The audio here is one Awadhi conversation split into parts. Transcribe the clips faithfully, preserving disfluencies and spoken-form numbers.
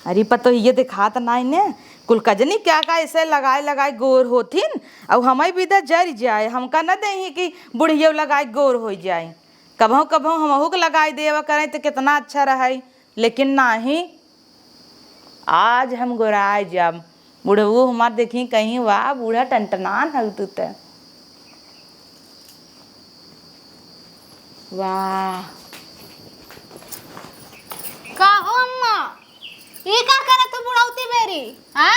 अरे पतोहिया देखात नाई ने, कुल कजनी क्या का ऐसे लगाए लगाए गोर होथिन, अउ हमई बिदा जरि जाए, हमका न देही कि बुढ़ियो लगाए गोर होइ जाए। कबहूँ कबहूँ हमहू के लगाए देवा करें त केतना अच्छा रहै, लेकिन नाहीं, आज हम गोराए जाब। बुढ़ऊ हमार देखी कहीं, "वाह बूढ़ा टनटनान हऊ तू त।" वाह। का हो अम्मा, ई का करत हो बुढ़ौती बेरी, हाँ?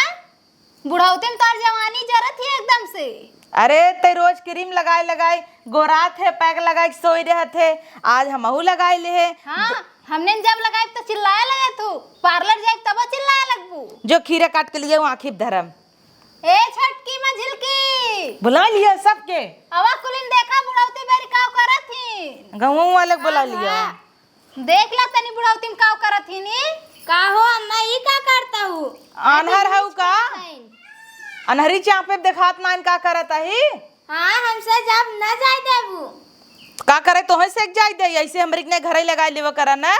बुढ़ौती में तोर जवानी जरत ही एकदम से। अरे, ते रोज क्रीम लगाए लगाए गोरात है, पैक लगाए के सोई रहत है, आज हमहू लगाए ले है। हाँ, हमने जब लगाए तो चिल्लाए लगे तू, पार्लर जाए तब चिल्लाए लगबू। जो खीरा काट के लिए आँखी धरम। ए छोटकी मझिलकी। बुला लिया सबके। अवा कुलिन देखा बुढ़ौती बेरी का करत ही। गाँव वाले के बुला हाँ, लिया। हाँ। देख ला तनी बुढ़ौती में काव करत ही नी। का हो अम्मा, ई का करत हऊ? अनहर हऊ का? अनहरी चापे देखात नाइन का करत ही? हाँ, हमसे जब न जाए देबू। का करे तोहे से जाए दे, ऐसे हमरी के घरे लगाए लेवा करा ना।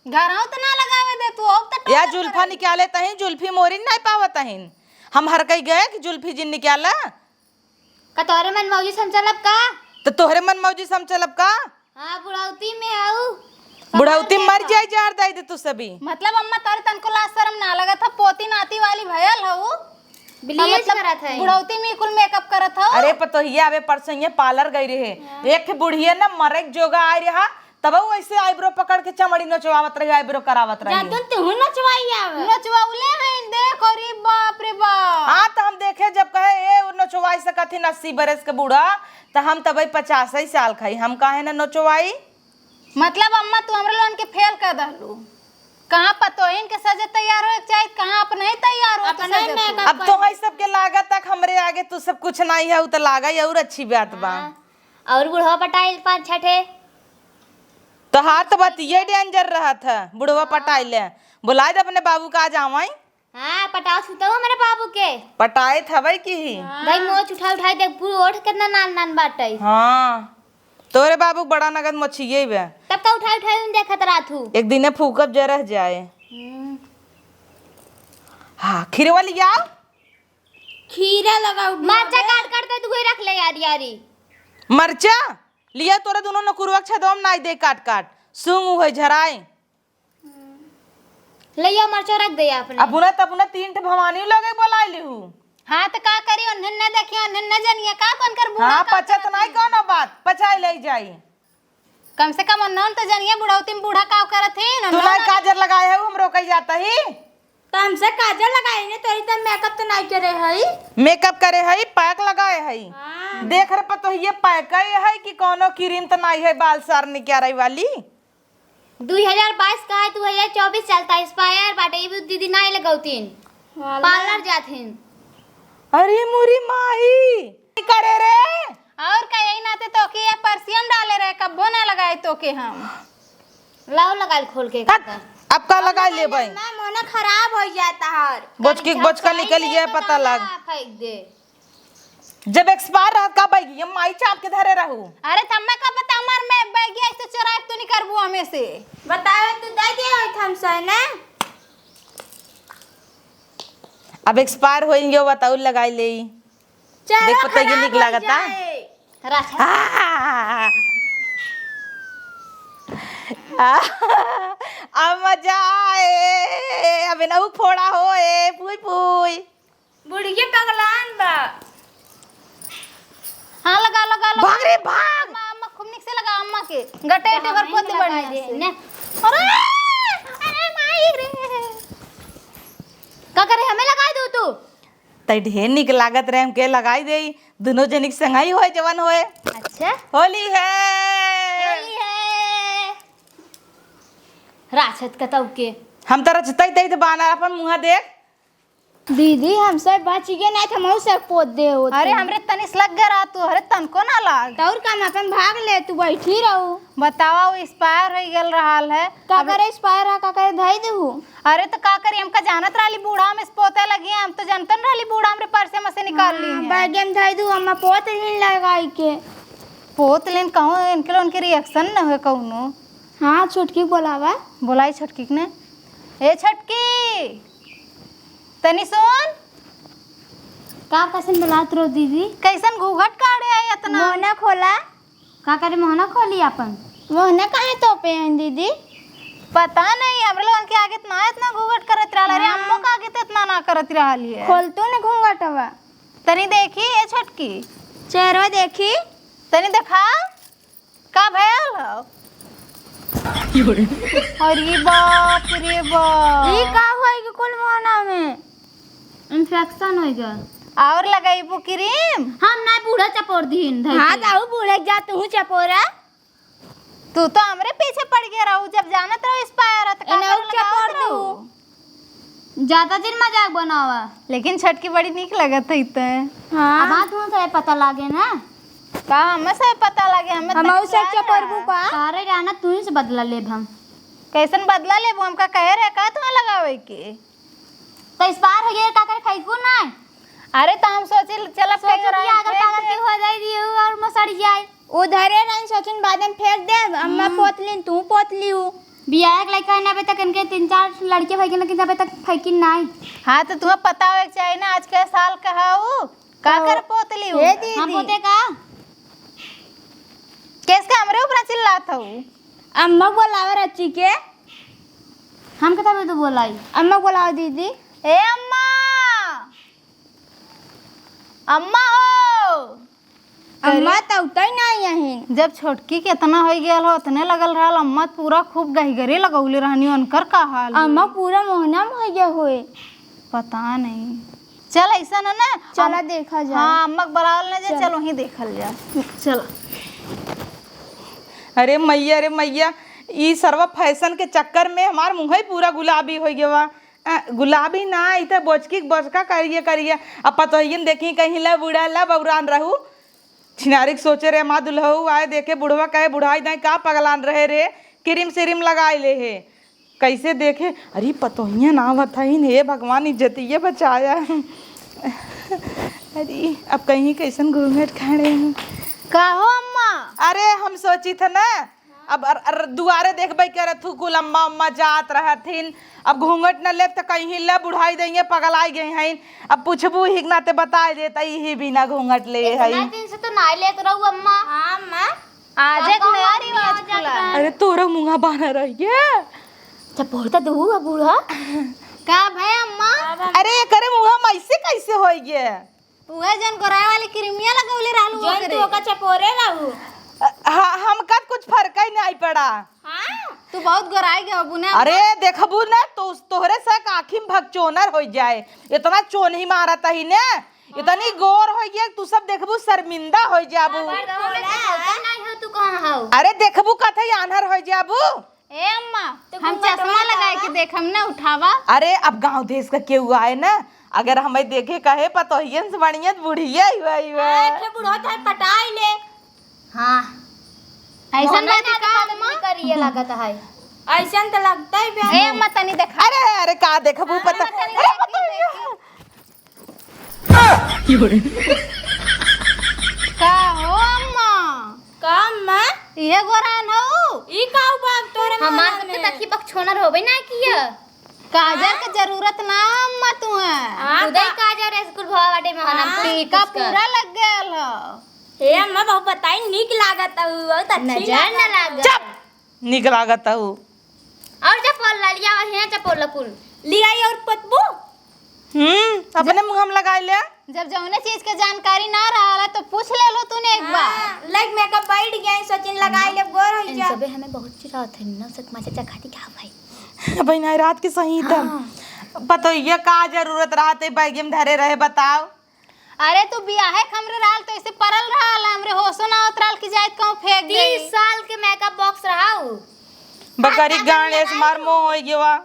घरौ त ना लगावे दे तू, अब त या टोकत जुल्फा करत। निकाले तही, जुल्फी मोरी नहीं पावत तहिन। हम हर कई गए कि जुल्फी जिन निकाला। का तोहरे मन मौजी से हम चलब का? त तोहरे मन मौजी से हम चलब का? हाँ, बुढ़ौती में आऊ। बुढ़ौती मर जाए, जहर दे दे तू सभी। मतलब अम्मा तोरे तनको लाज शरम ना लगत ह, पोती नाती वाली भयल हऊ। Bleach मतलब करत है। बुढ़ौती में कुल makeup करत हऊ। अरे पतोहिया, अबे परसों ये पार्लर गई रहे, हाँ। एक बुढ़िया ना मरे के जोगा आए रहा, तब वो ऐसे eyebrow पकड़ के चमड़ी नोचवावत रही, eyebrow करावत रही। जानतन तू नोचवाई आवे। नोचवाउले हैं, देख, अरे बाप रे बाप। हाँ, त हम देखे जब कहे, "ए, उ नोचवाई सकत ही अस्सी बरस के बूढ़ा, त हम तबई पचास ही साल खाई, हम काहे ना नोचवाई?" मतलब अम्मा, तू हमरे लोगन के फेल कर दहलू। कहाँ पतोहिन के सजे तैयार होए के चाही, कहाँ अपने ही तैयार हो अपने सजे ही तू। Makeup अब तो है सबके लागत तक हमरे आगे तू सब कुछ नहीं है, उ त लागा ही और अच्छी बात बा। हाँ। और बुढ़वा पटाइल पाँच छठे। तोहार त बतिये danger रहत है, बुढ़वा पटाइले। बुलाए दे अपने बाबू का, आज आवई। हाँ, पटाओ सुतऊ हमरे बाबू के। पटाए थवई की ही। हाँ। भाई मोछ उठा उठाई देख, पूरा ओठ कितना नान नान बाटे। हाँ, तोरे बाबू बड़ा नगद मोछिए बे। तब का उठाई उठाई उन देखत रहत हूँ। एक दिने फूकब जरह जाए। हम्म। हाँ, खीरवा लियाओ। खीरा लगाऊ मरचा काट काट दे, तू ही रख ले यारी यारी। मरचा? लिया तोरे दुनो नकुरवा के छेदवा में नाई दे काट काट। सूंघ उहे झराए। ले आओ मरचा रख दे अपने। अब उन्हें तब उन्हें तीन ठे भवानी लगे बोलाए लिहू। हाँ त का करी, उन्हें न देखिए, उन्हें न जानिए का कौन कर बूढ़ा हाँ, का पचत करत नाई है। कौनो बात, पचाए ले जाई। कम से कम उन्होंने तो जानिए बुढ़ौती में बूढ़ा का करत ही, तू उन्होंने नाई काजर लगाए है, हम रोकई जाता ही। त हमसे काजर लगाई ने, तोरी त makeup त नाई करे हई। Makeup करे हई, pack लगाए हई। हाँ। देख रे पतोहिए, pack है कि कौनो cream त नाई है बाल सार निकारे वाली। दुई हजार बाईस का है, दुई हजार चौबीस चलता, expire बाटे, ई भी दीदी नाई लगौतीन। वाला। Parlour जाथिन। अरे मोरी माई, की करे रे? और का, यही नाते तोके ये perfume डाले रहे, कब्बो ना लगाए तोके हम। लाओ लगाइल खोल के। तक, अब का लगाई लेबै? ना, मोना खराब हो जाता हर। बोचकी, कहीं बोचका झांसाई निकल दे गया, तो पता ना लग। फेंक दे। जब expire रहत का बैगिया माई चाप के धरे रहू। अरे त हमें का पता, हमार में बैगिया ऐसे चोराए तू नहीं करबू हमें से। बतावे तू दे दे होई हमसे ना। अब expire होइल गयो, बताऊ लगाई लेई। चलो, देख, पता ये खराब निक हो लागता। जाए। राखा। आ, आ, अब मजा आए, अब इनहू फोड़ा होए, पुई पुई। बुढ़िया पगलान बा। हाँ, लगा, लगा, लगा। भाग रे, भाग। अम्मा, अम्मा, खूब निक से लगा, अम्मा के। गटे, गटे बर पोत बढ़िया से। ने। अरे, अरे माई रे। का करे, हमें लगाई दू तू? तै ढेर निक लागत रहे, हमके लगाई देई। दुनो जनिक संगई होए, जवन होए। अच्छा। होली है। होली है। राछत कतऊ के। हम त रचतई तई त बानर, अपन मुँह देख। दीदी, हमसे बचिए नहीं, हमहू से पोत दे होत अरे, तू। हमरे तनिस लग गया रहा तू, अरे तनको ना लाग। तौर काम अपन भाग ले, तू बैठी रहू। बतावा, वो expire हो गल रहा है। का अब करे expire है, का करे धई देहू? अरे त का करी, हमका जानत रहली बूढ़ा में से पोते लगी, हम तो जानतन रहली बूढ़ा हमरे पर्से में से निकाल ली हाँ, है। बैगे में धई दू, अम्मा पोत लेन लगाई के। पोत लेन कहूँ, इनके लोगन के reaction न हुए कौनो। हाँ, छोटकी के बोलावा। बोलाई छोटकी के ने। ए छोटकी, तनी सुन। का कइसन बोलात रहो दीदी? कइसन घूंघट काढ़े है इतना? मोहना खोला। का करे मोहना खोली आपन? मोहना काहे तोपे हैं दीदी? पता नहीं, हमरे लोगन के आगे इतना, इतना घूंघट करत रहल। अरे, हाँ। अम्मो के आगे तो इतना ना करत रहल है। खोल तू न घूंघटवा। तनी देखी, ए छोटकी। चेहरवा देखी। तनी देखा। का भयल हौ? अरे बाप रे बाप। ई का होई कि कुल मोहना में? Infection होई गया। और लगइबू cream? हम ना बूढ़ा चपोर दीन धइ हाँ, के। ताऊ बूढ़ा जा, तू चपोरा। तू तो हमरे पीछे पड़ गया रहू, जब जानत रहू expire है, तो का एने करे उ चपोर लगावत दू। रहू? ज्यादा दिन मजाक बनावा। लेकिन छोटकी बड़ी नीक लगत है इतने। हाँ। अब हाँ, तुम से पता लागे ना। का हमें से पता लागे? हमें हम तो और सब कुछ ना चपोरबू रहा। का? सारे जाना तू ही से बदला लेब हम। कैसन बदला लेबू? हमका कहे रहे का तुम्हें लगावे के? तो इस बार हो गया, का करे फेंकू ना? अरे तो हम सोचे चलब सोचो कहीं कि और अगर फेंक पागल दे। की हो जाए दियो और मसड़ जाए। उधरे रही सोचन बाद में फेंक देब, अम्मा हम्म। पोतलिन, तू पोतलिउ। बियाह के लइका है ना, अबे तक इनके तीन चार लड़के फेंकिन, लेकिन अबे तक फेंकिन नाई। हाँ, तो तुम्हें पता होवे के चाहिए ना, आज के साल का है ऊ, का तो कर पोतलिउ? हे दीदी। हम पोते का? केस के हमरे ऊपर चिल्लात हऊ? अम्मा बोलावे रची के। हम के तबे तो बोलाई। अम्मा बोलाओ दीदी। ए अम्मा, अम्मा हो। अम्मा तो उतई ना यहीं। जब छोटकी के इतना हो गया हो, उतने लगल रहल, अम्मा पूरा खूब गहिगरे लगौले रहनी, उनकर का हाल अम्मा होई? पूरा मोहना में हो गया होए। पता नहीं। चल ऐसा ना, ना, चला अम-, देखा जाए। हाँ, अम्मा के बुलावल ना जाए, चल। चल वहीं देखल जाए। चल। अरे मैया, अरे मैया, ई सरवा fashion के चक्कर में हमार मुँह ही पूरा गुलाबी हो गया। अ, गुलाबी ना, ई त बोचकी के बोचका करिए, करिए। अब पतोहियन देखी कहीं ला बूढ़ा ला बौरान रहू। छिनारी के सोचे रहे, माँ दुल्हऊ आए देखे बुढ़वा कहे, बुढ़ाई दाई का पगलान रहे रे, क्रीम सीरीम लगाए ले हे। कैसे देखे, अरे पतोहियन आवत हईन, हे भगवान इज्जतिये बचाया। अरे अब कहीं कैसन घूंघट खाड़े हैं। का हो अम्मा? अरे हम सोची थ ना, अब अर, अर, दुआरे देखबे करत हूँ, कुल अम्मा उम्मा जात रहथिन। अब घूंघट न लेब त कहीं ले बुढ़ाई दइए, पगलाई गई हैं। अब पूछबू ही के नाते बताए देता, इही बिना घूंघट ले इतना हई। दिन से तो नाई लेत रहू अम्मा। हाँ अम्मा। आज तब एक कौन नया आदमी रिवाज आ जात खुला। बा? अरे तोरा मुँहा बान्हा रहिए। जब बोलता दू बूढ़ा। का भय अम्मा? अरे एकरे मुँहा में ऐसे कैसे होइए? उहे जन गोराए वाली क्रीमिया लगौले रहलू जौन ओकरे। तू ओका चपोरे रहू। अ, ह-, हमका त कुछ फर्क ही नहीं पड़ा। हाँ? तू बहुत गोराई गए हो बुना। अरे देखबू ना, तो तोहरे से आँखी में भगचोनर हो जाए, इतना चोन्ही मारत ही ने, इतनी गोर हो गया, तू सब देखबू शर्मिंदा हो जाबू। अरे तोहरे से होता नहीं हो, तू कहाँ हो? अरे देखबू कथे आन्हर हो जाबू। ए अम्मा, तो हम घूंघट चश्मा बंद लगाए के रहा। देख, हम ना उठावा। अरे, अब गाँव देश का केहू आए ना, अगर हमें देखे कहे पतोहियन से बढ़िया त बुढ़िया ही हुआ, ही हुआ। हाँ, एक ठे बुढ़वा चाहे पटाई ले। हाँ। ऐसन मोहना बात ना का दिखा अम्मा? दे, करिए लागत है। ऐसन तो लगता ही बे। ए अम्मा, तनी देखा। अरे, अरे, का देखबू हाँ, पता? तनी अरे, देखी, पतोहिया। देखी। का हो अम्मा? का अम्मा? इहे गोरान हऊ? ई का हुआ अब तोरे हमार मोहना सबके में? तखी बकछोनर होबे ना किया। काजर के जरूरत ना अम्मा तुहे। हाँ, खुदे का? काजर है स्कूल भवा बाटे में हाँ। हनम टीका कुछ का। पूरा लग गयल ह। हे अम्मा, बहुत बताई, नीक लागत हऊ, बहुत अच्छी नजर न लागत। लागत। चुप! नीक लागत हऊ। और चपोल ला लिया, वही चपोल ला कुल। लियाई और पतबू? हम्म, अपने मुँह में लगाई ले। जब जौने चीज के जानकारी ना रहला तो पूछ ले लो तूने एक बार। हाँ, लाइक मेकअप बैठ गया, सोचिन लगाई ले, गोर हो इन जा। सबे हमें बहुत चिढ़ावत है, नौ सक माचा चखाती क्या भाई? बहिना, रात के सही त। हाँ। पतोहिया का जरूरत रहते बैग में धरे रहे, बताओ। अरे, तू बियाहे के हमरे रहल, तो ऐसे परल रहल, हमरे होशो ना होत रहल कि जाइत कहूँ फेंक दे। तीस साल के मेकअप बॉक्स रहा उ। बकरी आज गांड ऐसे मार मोह हो गया।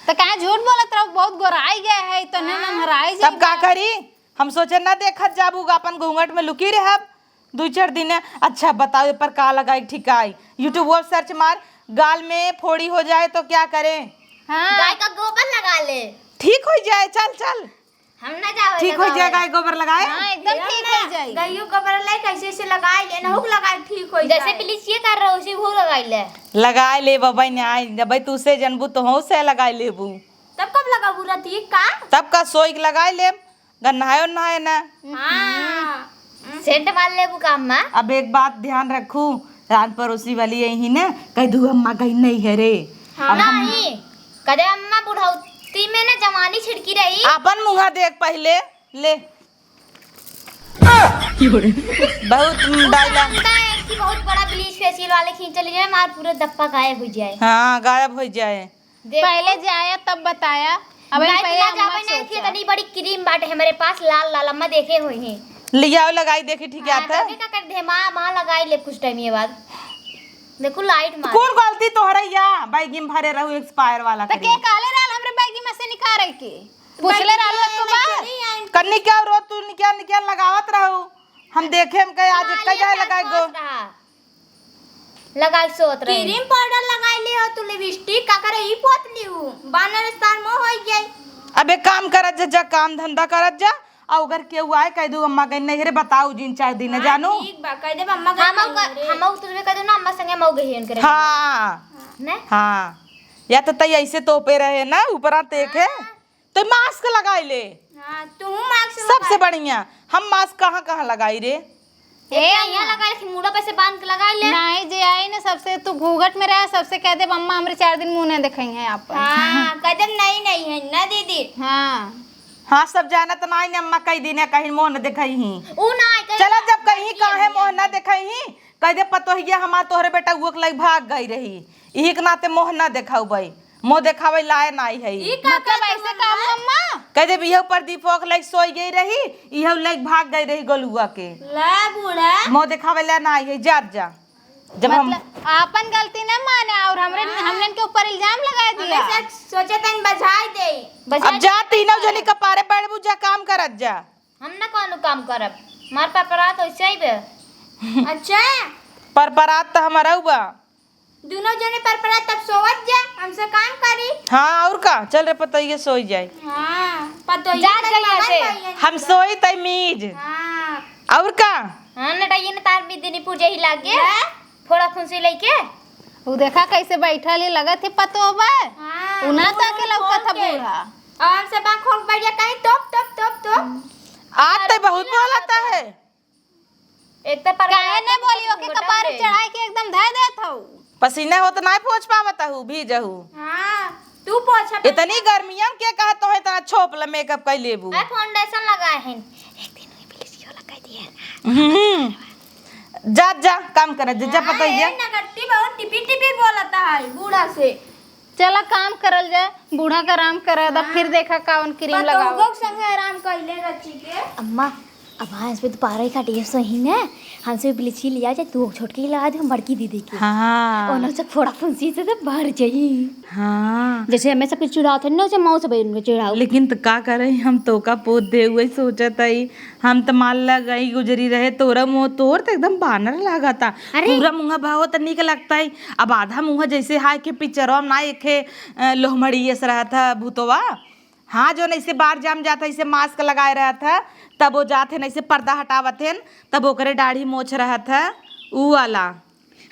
तो काहे झूठ बोलत रहो? बहुत गोराई गए है, तो हाँ। नन्हराई तब का जाइबा। करी? हम सोचे ना देखत जाबू, अपन घूंघट में लुकी रहब दू चार दिन। अच्छा बताओ, ए पर का लगाई ठिकाई? YouTube वो सर्च मार, गाल में फोड़ी हो जाए तो क्या करें? हाँ। गाय का गोबर लगा ले। ठीक हो जाए, चल चल। हम ना जावे ठीक हो लगावे। जाए गाय गोबर लगाए। हाँ, एकदम ठीक हो जाई। गइयो गोबर ले कैसे से लगाई ले, नहुक लगाई ठीक हो जैसे जाए। ब्लीचिए कर रहे हो, उसी वो लगाई ले। लगाए ले बाबा ने आई, जब भाई तू से जनबू तो हो से लगाए लेबू। तब कब लगाबू रतिए का? तब का सोई के लगाए ले, गन्हायो नहाए ना। हाँ। सेंट मार लेबू का अम्मा? अब एक बात ध्यान रखू, रान पड़ोसी वाली यही ने कह दू अम्मा कहीं नहीं है रे। हाँ। अब हम नहीं, कदे अम्मा बुढ़ौती में ना जवानी छिड़की रही। अपन मुँहा देख पहले, ले। बहुत डायलॉग। हमका एक थी बहुत बड़ा ब्लीच फेशियल वाले खींच लीजिए, हमार पूरा दप्पा गायब हो जाए। हाँ, गायब हो जाए। देखो। पहले जाया तब बताया। अब नहीं, पहले ना अम्मा जावे नहीं थी, सोचा। इतनी बड़ी क्रीम बाटे हमारे पास, लाल लाल, अम्मा देखे हुई हैं। लियाओ, लगाई देखी, ठीक है, हाँ, आता है। तभी का कर दे, माँ, माँ लगाई ले कुछ टाइम ये बाद। देखो लाइट मार। कौन गलती तोहरे या? बैगी में भरे रहू एक्सपायर वाला तो क्रीम। के कहले रहल हमरे बैगी में से निकाले के? पूछले रहलू एक बार? कन्नी क्या रो तू, निकिया, निकिया लगावत रहू। हम देखे, हम कहे आज हाँ, कई ये जाए क्या लगाए गो। सोच रहा? लगाई सोत रहे। क्रीम पाउडर लगाई ली हो तू, लिपस्टिक का करे ई पोत ली हो? बानर स्टार मो होई गई। अब एक काम करत जा, जा काम धंधा करत जा, आ अगर केहू आए कह दू अम्मा गई नहीं रे, बताऊ जिन चार दिन हाँ, जानू। ठीक बा, कह देब अम्मा गई हम नहीं रे। हम तुझे कह दो ना अम्मा संगे मऊ गई करे। हाँ। ने? हाँ। या तो तई ऐसे तोपे रहे ना, ऊपरा देखे। हाँ। तो मास्क लगाई ले। हाँ, तू मास्क सबसे बढ़िया। हम मास्क कहाँ कहाँ लगाई रे? ए, यहाँ लगाई कि मुड़ा पे से बांध के लगाई ले। नहीं, जे आई ना सबसे, तू घूंघट में रह, सबसे कह दे, "अम्मा, हमरे चार दिन मुँह न देखाई हैं आप।" हाँ, कह दे, "नहीं, नहीं है ना दीदी।" हाँ। हाँ, सब जानत नहीं ने अम्मा कई दिन कहीं मुँह न देखाई ही। ऊ ना आई, कहीं चला जब कहीं काहे मुँह न देखाई ही, कह दे पतोहिया हमार तोहरे बेटा उहक लग भाग गई रही, इही के नाते मोह न देखाउबई, मोह देखावे लाए नाई है। ई का मतलब कहत ऐसे हऊ काम अम्मा? अम्मा? कह दे बिहू पर दीपक लग सोई गई रही, इहू लग भाग गई रही गोलुआ के। ला बूढ़ा। मोह देखावे लाए नाई है, जात जा। जब हम मतलब आपन गलती न माने और हमरे, हाँ। हमनन के ऊपर इल्जाम लगा दिया। हमेशा सोचे तन बजाई दे। बजाई अब जा दे। तीनों जनी कपारे बैठबू जा काम करत जा। हम ना कौनो काम करब, हमार परपरात वैसे ही बे। अच्छा। परपरात त हमारा बा। दोनों जने परपरात तब सोवत जा, हमसे काम करी। हाँ, और का? चल रे पतोहिए सोई जाए। हाँ, पतोहिए जात के जाइए मगन से। भइयन हम के। सोई तई मीज। हाँ। और का? हाँ, नटाइए न तार मिदिनी पूजे ही लागे। ले। फोड़ा फुंसी लइके। उ देखा कैसे बैठल ही, लगत ही पतोह बा। हाँ, उ ना मुंह ताके लौकत खोल है के। बूढ़ा। और हमसे बांह खोल के बैठ जा, कहीं तोप, तोप, तोप, तोप। आज तो बहुत बोलता है। एक तो पर काहे ने बोली, ओके कपार चढ़ाई के एकदम धर देत हऊ। पसीना हो तो नाय पोंछ पावत हऊ, भीजहू। हाँ, तू पोंछ अपन। इतनी गर्मिया में के कहा तोहे इतना छोपला मेकअप कई लेबू? ए, फाउंडेशन लगाए हैं। एक दिन में ब्लीच क्यों लगाई दिए? हम्म। जा, जा, काम कर, जा, जा, हाँ, पतोहिया। ए, नगट्टी बहुत टिपी टिपी बोलता है बूढ़ा से। चला काम करल जाए, बूढ़ा का आराम करा दा, हाँ। फिर देखा कौन क्रीम लगाओ। पतोह के संगे आराम कइले रची के। अम्मा, अब हाँ, इस पे दोबारा ही काटिए, सही ने? हमसे ब्लीची लिया जाए, तू छोटकी लगा दे, हम बड़की दीदी की। हाँ। और ना से फोड़ा फुंसी से तो बाहर जाई। हाँ। जैसे हमें सब कुछ चिढ़ाते हैं ना, उसे मऊ से बैठ के चिढ़ाओ। लेकिन तो का करे, हम तो का पोत दे हुए सोचत हई। हम त मान ला गई गुजरी रहे, तोरा मुँह, तोर त एकदम बानर लागता। अरे। पूरा मुँह भाव त निक लगता है। अब आधा मुँह जैसे हाय के पिक्चरवा में ना एखे, अ, लोहमड़ी ऐसे रहत है भूतवा। हाँ, जो ऐसे बार जाम जात है, ऐसे मास्क लगाए रहत है, तब वो जात है, ऐसे पर्दा हटावत है, तब ओकरे दाढ़ी मोछ रहत है, ऊ वाला।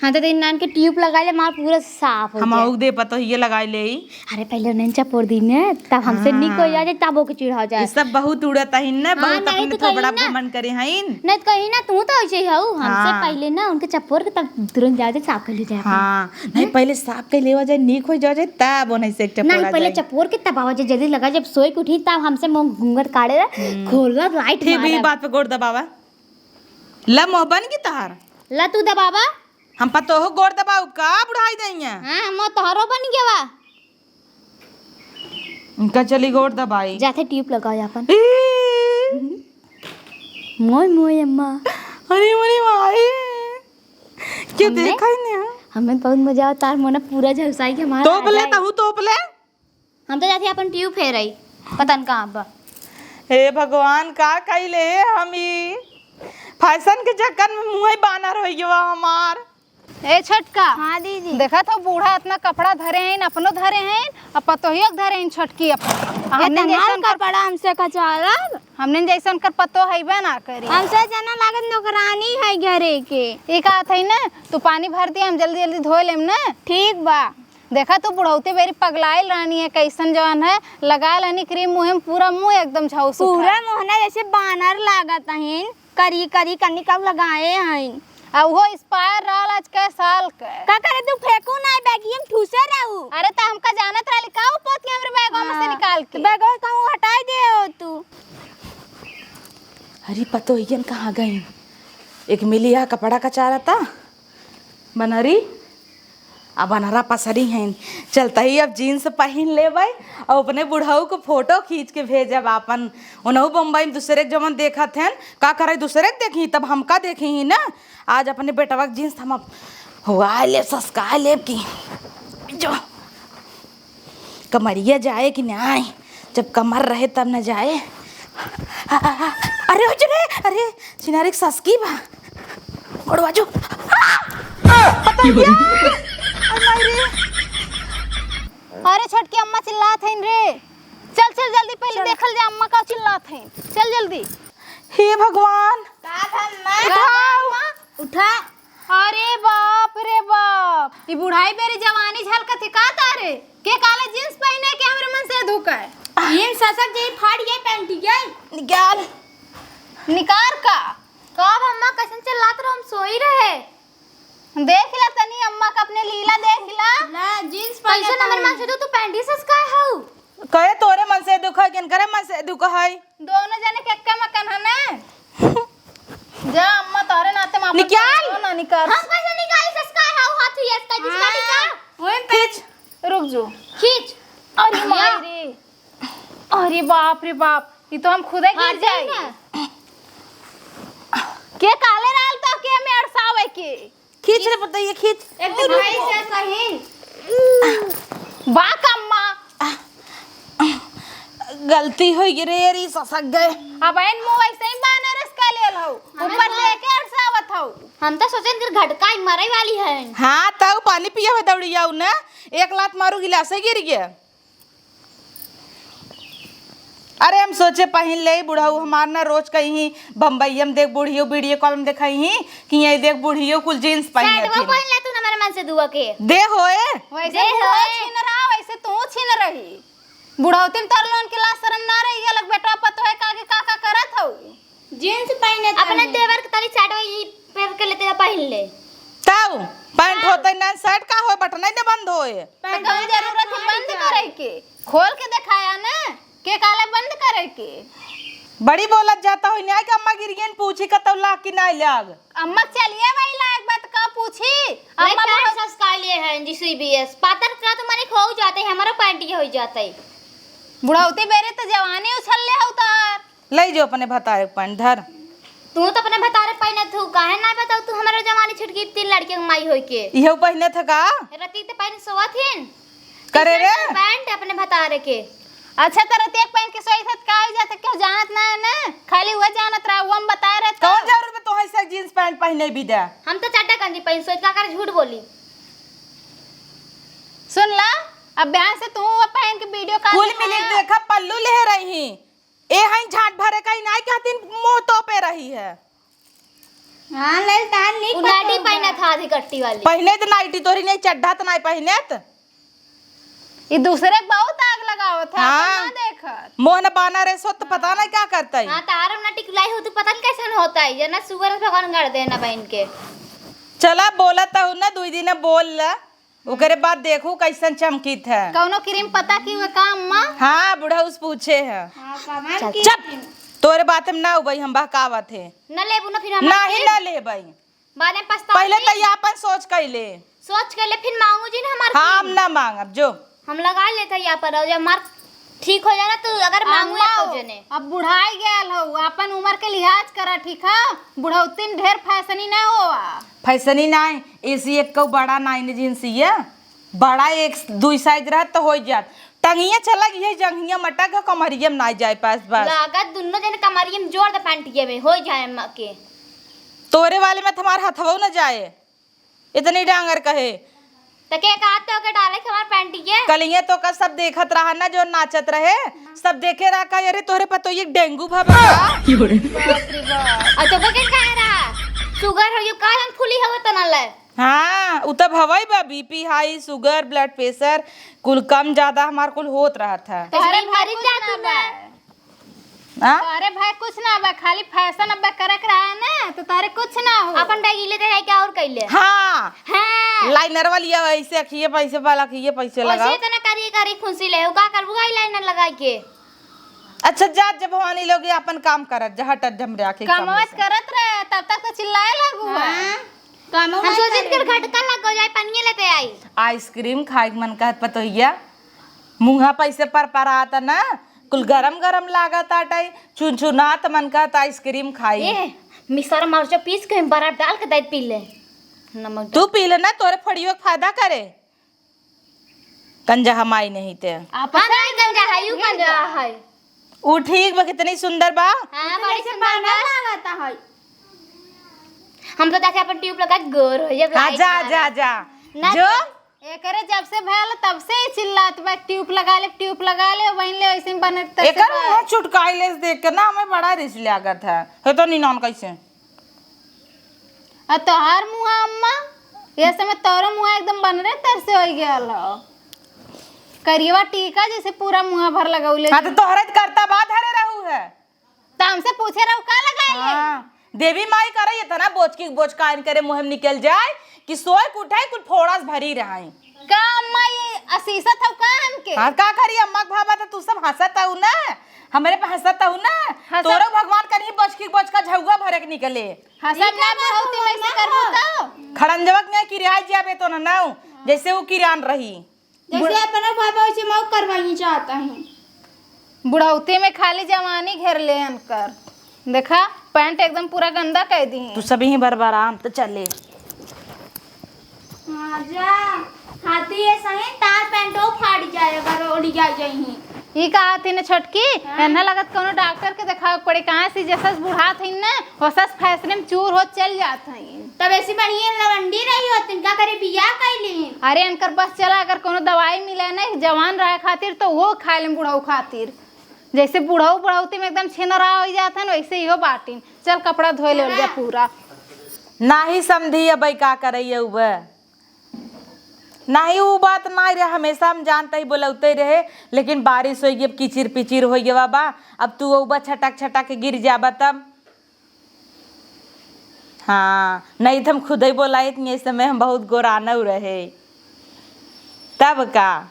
हाँ, तो तीन नान के ट्यूब लगा ले, मार पूरा साफ हो हम जाए। आऊ दे पतोहिए लगाई ले। अरे, पहले उन्हें चपोर दी ने, तब हमसे हाँ। निक हो जाए, तब ओके चिढ़ा जाए। ये सब बहुत उड़त हईन ना, हाँ, बहुत नहीं अपने तो थोबड़ा कहीं ना। घमंड करे हईन। नहीं तो कहीं ना, तू तो ऐसे ही हऊ, हमसे हाँ। पहले ना उनके चपोर के तब तुरंत जाए, साफ कर ले जाए अपन। हाँ, नहीं, हैं? पहले साफ कर लेवा जाए, निक हो जाए, तब उन्हें से एक चपोरा नहीं, पहले जाए। चपोर के तब आवा जाए, जल्दी लगा, जब सोए के उठी, तब हमसे मुंह घूंघट काढ़े रहे, हम्म। खोला, लाइट फिर भी मारा। बात पे गोड़ दबावा। ला, मुँह बन गई तहार। ला, तू दबावा। हम पतोहू गोड़ दबाऊ का बुढ़ाई दइया? हाँ, हम तोहरो बन गया बा। इनका चली गोड़ दबाई। जाते ट्यूब लगाओ अपन। ई! मोय मोय अम्मा। अरे मोरी माई। क्यों हमने, देखा ही नहीं? हमें बहुत मजा आवता, तार मोना पूरा झलसाई के हमारा तोप ले, आ जाए। तहू तोप ले। हम तो जाते अपन ट्यूब फेर आई, पता न कहाँ बा। हे भगवान, का कइले हे हम ई? फैशन के चक्कर में मुँह ही बानर हो गया हमार। ए छोटका। हाँ दीदी। देखत हो बूढ़ा इतना कपड़ा धरे हैं, अपनो धरे हैं, अब पतोहियो के धरे हैं छोटकी अपन। आ ये हमने तमार जैसन कर, कपड़ा हमसे कचारब? हमने जैसन कर पतो हइबे ना करी। हमसे जना लागत नौकरानी है घरे के। ई कहत है ना, तू पानी भर दिया, हम जल्दी जल्दी धो लेम ना। ठीक बा। देखा तू बुढ़ौती बेरी पगलाइल रहनी है, कैसन जवन है, लगाए रहनी क्रीम मुँह में, पूरा मुँह एकदम झौस उठा। पूरा मुँह ना जैसे बानर लागत हइन। करी, करी, कनी कब लगाए हईं। आ उहो expire रहल आज कै साल के। का करे तू फेंकू नाई बैगिया में ठूसे रहू। अरे त हमका जानत रहली का उ पोतिया हमरे बैगवा में से हाँ, निकाल के? बैगवा कहूँ हटाई दे हो तू। अरे पतोहियन कहाँ गईं? एक मिलिया कपड़ा कचारत बनरी। अब अनहरा पसरी हैं, चलत ही अब jeans पहिन लेबै और अपने बुढ़ऊ को photo खींच के भेजब आपन। उनहु बम्बई में दूसरे के जवन देखत हैं, का करे दूसरे के देखी, तब हमका देखी ही ना। आज अपने बेटवा के jeans हम अब हुआ लेब, ससका लेब की जो कमरिया जाए कि नाई, जब कमर रहे तब न जाए। आ, आ, आ, अरे हो जो रे, अरे छिनारे के ससकी बा। गोड़वा जो। आ! पता नहीं क्या? अरे माई रे। अरे छोटकी अम्मा चिल्लात हईन रे। चल चल जल्दी पहले चल। देखल जा अम्मा का चिल्लात हईन। चल जल्दी। हे भगवान। का भम्मा? उठाओ। उठा। अरे बाप रे बाप, ई बुढ़ाई बेरी जवानी झलकत है का तारे? के काला jeans पहिने के हमरे मन से दुख है। ये ससक जे फाड़ ये पैंट ये। निकाल। निकार का? का भम्मा कैसन चिल्लात रहो, हम सोई रहे। देख ला तनी अम्मा का अपने लीला देख ला। ला, jeans कैसन पहिने हमरे मन से तो तू पैंट ही ससकाए हऊ। कहे तोरे मन से दुख है, किनकरे मन से दुख है? दोनों जने के एक्का मकान है ना? जा अम्मा, तोरे नाते माँ बाप निकाल। को ना निकाल। हम कैसे निकाली? ससका है, हाथ हुई इसका, जिसका हाँ। निकाल। वही पे खींच। रुक जो। खींच। अरे माई रे। अरे बाप रे बाप, ये तो हम खुदे गिर हाँ, जाए। के काले रहल तो के में अड़सावे के? खींच रे पुतैया, खींच। एक तो भाई से सही। बा कम्मा। गलती होइ गई रे, री ससक गए। अब इन मुंह ऐसे ही बानर इसका ले लो। ऊपर से के अड़सावत हो। हम तो सोचे कि घटका ही मरे वाली है। हाँ, तब पानी पिए हुए दौड़ी जाऊ ना, एक लात मारू गिलास ही गिर गया। अरे हम सोचे पहिन ले बुढ़ऊ हमार ना रोज कहीं बम्बईया में देख बुढ़ियो video call में देखई ही कि ये देख बुढ़ियो कुल jeans पहिन साइडवा लेती। पहिन ले तू ना मेरे मन से दुआ के। दे होए। वैसे दे तू होए। छीन रहा, वैसे तू छीन रही। बुढ़ौती में तोर लोन के लाज शरम ना रही, ये लग बेटा पतोहे का आगे का का करत हऊ। Jeans पहिने अपने तनी। देवर के तनी साइडवा ई पेर के लेते जा पहिन ले। तब पैंट हाँ। होते ना shirt का होए, बटन नहीं बंद होए। तो कौन जरूरत है बंद करे के? खोल के दिखाया ना, के काले बंद करे के? बड़ी बोलत जाता हो, न्याय के अम्मा गिरियन पूछी कतौ लाग कि नाय लाग। अम्मा चलिए वही लायक बात का पूछी। वही अम्मा पैंट बहुत सस्ता लिए हैं जी, C B S। पातर का तो मने खो जाते हैं, हमारा पैंट ये हो जाता है। बुढ़ौती बेरे तो जवानी उछल ले हो तार। लई जो अपने भतारे के पैंट धर। तू तो अपने भतारे पहिनत हू, काहे ना बताऊ तू हमारे जवानी छिटकी तीन लड़के के माई होई के। इहो पहिने थ का? रतिक तो पहिन सोवत हिन। करे रे। T-shirt पैंट अपने भतारे के। अच्छा, तो रतिया के पहिन के सोई थे, का हो जाते, केहू जानत ना है ना, खाली वह जानत रहा, वो हम बताए रहे तो। कौन जरूरत में तोहे से jeans पैंट पहिने भी दे? हम तो चड्डा गंजी पहिन सोई, का करे झूठ बोली? सुन ला, अब बिहान से तू वो पहन के video call कुल में मिली आया। देखा, पल्लू ले रही। ए हईं झाट भरे का, ई नाई कहतीन मुंह तोपे रही है। हाँ, ललतान निक उ नाटी पतोह पहिना बा। था आधी कट्टी वाली। पहिने त नाइटी तोरी नहीं, चड्ढा त नाई पहिने त। ई दूसरे के बहुत आग लगावत है, हाँ। अपन ना देखत। मोहन बाना रे सो त पता नहीं का करता है। हाँ, तारो ना टिकुलाई हो तो पता नहीं कैसन होता है, जना सुअर भगवान गड़ देना बहन के। चला बोला त हूँ ना, दुई दिन बोल ला। ओकरे बाद देखू कैसन चमकीत है। कौनो क्रीम पता की हुआ का अम्मा? हाँ, बुढ़ऊ से पूछे है। हाँ, कमान चल, की चुप। क्रीम? तोरे बात में ना उबई, हम बहकावत है। न लेबू ना फिर हम ना ही फिर ना लेबई। बाद में पछताओ पहले फिर। तो ये अपन सोच कैले। सोच कैले फिर मांगू जी ना हमार हाँ, हम क्रीम। ना मांगब जो। हम लगा लेते हैं यहाँ पर, और जब हमार ठीक हो जाए ना तो अगर मांगू अम्मा, या तो जने। अब बुढ़ाई गयल हो, अपन उम्र के लिहाज करा, ठीक है? बुढ़ौती में ढेर फैशनी ना होवा। फैशनी ना है, ऐसी एक को बड़ा नाइन जींस ये, बड़ा एक दुई साइज रहत तो हो जात। टंगिया चला गई है, जंघिया मटक है, कमरिया में ना जाए पास बस। लागत दुनो जने कमरिया में जोड़ दे पैंटिया में, हो जाए अम्मा के। तोरे वाले में तुम्हार हथवो न जाए। इतनी डांगर कहे। त के कहा तो के डाले के हमार पैंट ये? कलिए तो का सब देखत रहा ना, जो नाचत रहे, सब देखे रहा का, अरे तोहरे पतोहिए के डेंगू भा बा का? बाप रे बाप। और तो के कहा रहा? शुगर हो गयो का, हम फूली हो तो ना ले। हाँ, उ तब हवाई बा, बीपी हाई, शुगर, ब्लड प्रेशर, कुल कम ज्यादा हमार कुल होत रहत है। तोहरे इसलिए भारी कुछ ना जादू बा। ना। हाँ? तोहरे भाई कुछ ना बा, खाली फैशन अब करे के रहा है ना, तो तोहरे कुछ ना हो। अपन बैग ले दे है क्या और कैले? हाँ। हाँ। लाइनर वाली है, ऐसे अखिए पैसे वाला, अखिए पैसे लगा। वैसे इतना करिए करी फुंसी ले, का करबू आई लाइनर लगा के? अच्छा जा, जब भवानी लोग ये अपन काम करत, जहाँ टट झमरे आके कमवा करत रहे, तब तक तो चिल्लाए लागू है। हाँ। हम सोचित कर घटका लग जाए, पनिये लेते आई। आइसक्रीम खाए के मन कहत पतोहिया, मुँहा पैसे पर पर आता ना, कुल गरम गरम लागत आटे, चुनचुनात मन कहत आइसक्रीम खाई। ए, मिसर मरचा पीस के बर्फ डाल के दे पी ले। नमक तू पी ले ना, तोरे फड़ियो के फायदा करे। कंजहा माई नहीं ते। आप हाँ, नहीं कंजहा है, यू कंजहा है। ऊ ठीक बा, कितनी सुंदर बा। हाँ, बड़ी सुंदर बा। लागता है। हम तो जाके अपन ट्यूब लगा के गोर हो जाए, हाँ, लाइट जा, मारे। जा, जा। ना जो? एकरे जब से भयल तब से ही चिल्लात बा, "ट्यूब लगा ले, ट्यूब लगा ले", वहीं ले वैसे ही बनत तैसे एकर बा। मुँह चुटकाई ले देख के ना हमें बड़ा रिस लागत है। हे तो निनान कैसे? आ तोहार मुँहा अम्मा, ये समय तोरो मुँहा एकदम बनरे तरसे होइ गयल हो। करियवा टीका जैसे पूरा मुँहा भर लगौले। हाँ, तो तोहरे त करता बा धरे रहू है। त हमसे पूछे रहू का लगाए ले? हाँ, देवी माई करे इतना बोचकी बोचकाइन करे मुँह में निकल जाए कि सोए के उठे कुल फोड़स भरी रहे। का अम्मा ये असीसत हो का हमके? हाँ, का करी अम्मा के भावा त तू सब हँसत हऊ ना, हमरे पे हँसत हऊ ना। हँसत तोरो भगवान कहीं बोचकी बोचका झउआ भरे के निकले। हाँ, सब ना बुढ़ौती में से करबू तो? खड़ंजवा के किरियाई जाबे तो ना नाऊ, जैसे उ किरान रही। जैसे अपना भाई वैसे मऊ करवाई चाहता है। बुढ़ौती में खाली जवानी घेर ले अनकर। देखा, पैंट एकदम पूरा गंदा कर दी। तू सब ही बरबराम तो चले। हाँ, जा। हाथी ये सही तार पैंटो फाड़ जाए, अगर ओढ़ जा जाई। ई का हाथी ने छोटकी? हाँ। एन्ना लगत कौनो डॉक्टर के देखावे के पड़े। कहाँ से जसस बुढ़ात हईन ना, ओसस फैशन में चूर होत चल जात हईन। तब ऐसी बढ़िया लवंडी रही होत, इनका करे बियाह कैली। अरे, इनकर बस चला, अगर कौनो दवाई मिले ना एक जवान रहे खातिर, तो वो खाए लें बुढ़ऊ खातिर। जैसे बुढ़ऊ बुढ़ौती में एकदम छेनरा हो जात हन, वैसे इहो बाटिन। चल, कपड़ा धोए ले जा पूरा। नाही समधी, अब का करैया उबे। नाही, उ बात नाही रहे, हमेशा हम जानते ही बोलौते रहे, लेकिन बारिश होई गई, अब किचिर पिचिर होई गवा बा, अब तू उबा छटक छटक के गिर जाबा तब। हाँ, नहीं तो हम खुद ही बोलाइत, ये समय हम बहुत गोरानऊ रहे। तब का,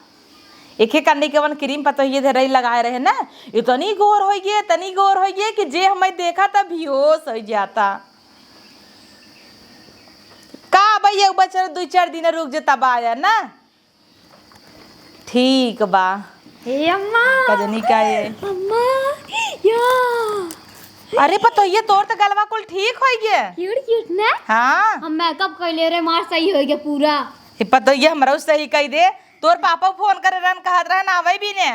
एके कन्नी के अपन क्रीम पतोहिए धरई लगाए रहे ना, इतनी गोर होई गई, इतनी गोर होई गई कि जे हमें देखा तब बेहोश हो जाता। का भैया, बच्चा दुई चार दिन रुक जे तब आया ना। ठीक बा। हे अम्मा। कजनी का ये? अम्मा, या। अरे पतोहिए, तोर तो गलवा कुल ठीक होई गए। Cute, cute ना? हाँ। हम makeup कैले रे, मार सही होई गया पूरा। हे पतोहिए, हमरा सही कही दे। तोर पापा फोन करे रहन, कहत रहन आवे भी ने।